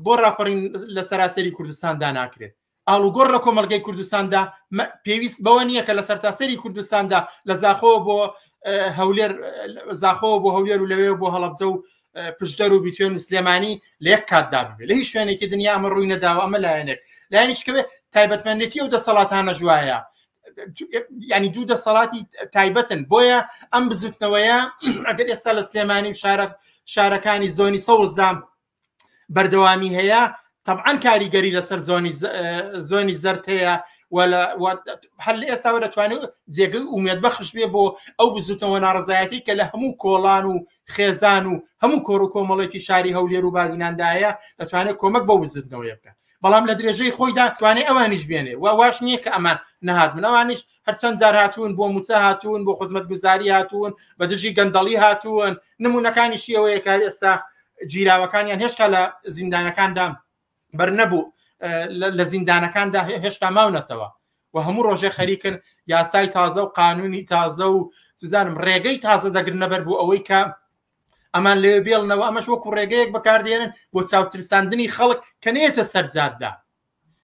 بۆ ڕاپەڕین لە سەراسەری کوردستاندا ناکرێت؟ ئاڵوگۆڕ لە کۆمەڵگەی کوردستاندا پێویست بەوە نییە کە لە سەرتاسەری کوردستاندا لە زاخۆ بۆ هەولێر، زاخۆ بۆ هەولێر و لەوێ بۆ هەڵەبجە و پشدەر و بیتوێن و سلێمانی لە یەک کاتدا ببێ. لە هیچ شوێنێکی دنیا ئەمە ڕووی نەداوە. ئەمە لایەنێک، لایەنێکی کەوێ تایبەتمەندێتی ئەو دەسەڵاتانە ژوایە، ینی دوو دەسەڵاتی تایبەتن. بۆیە ئەم بزوتنەوەیە ئەگەر ئێستا لە سلێمانی و شارەکانی زۆنی سەوزدا بەردەوامی هەیە، طبعا کاریگەری لەسەر زۆنی زەرد هەیە و هەر لە ئێستاوە دەتوانێت جێگەی ئومێد بەخش بێ بۆ ئەو بزوتنەوە ناڕەزایەتی کە لە هەموو کۆڵان و خێزان و هەموو کۆڕ و کۆمەڵێکی شاری هەولێر و بادیناندایە، دەتوانێت کۆمەک بەو بزوتنەوەیە بکات. بەڵام لە درێژەی خۆیدا توانێت ئەوانیش بێنێ و واش نییە کە ئەمان نەهات من، ئەوانیش هەرچەند جار هاتوون، بۆ موچە هاتوون، بۆ خزمەتگوزاری هاتوون، بە دژی گەندەڵی هاتوون. نمونەکانیشی ئەوەیە کە ئێستا گیراوەکانیان هێشتا لە زیندانەکاندا بەرنەبوو، لە زیندانەکاندا هێشتا ماونەتەوە و هەموو ڕۆژێ خەریکن یاسای تازە و قانونی تازە و سوزانم ڕێگەی تازە دەگرنەبەر بۆ ئەوەی کە ئەمان لێ بێڵنەوە. ئەمەش وەکو ڕێگەیەک بەکاردێنن بۆ چاوترساندنی خەڵک کە نێتە سەرجاددا.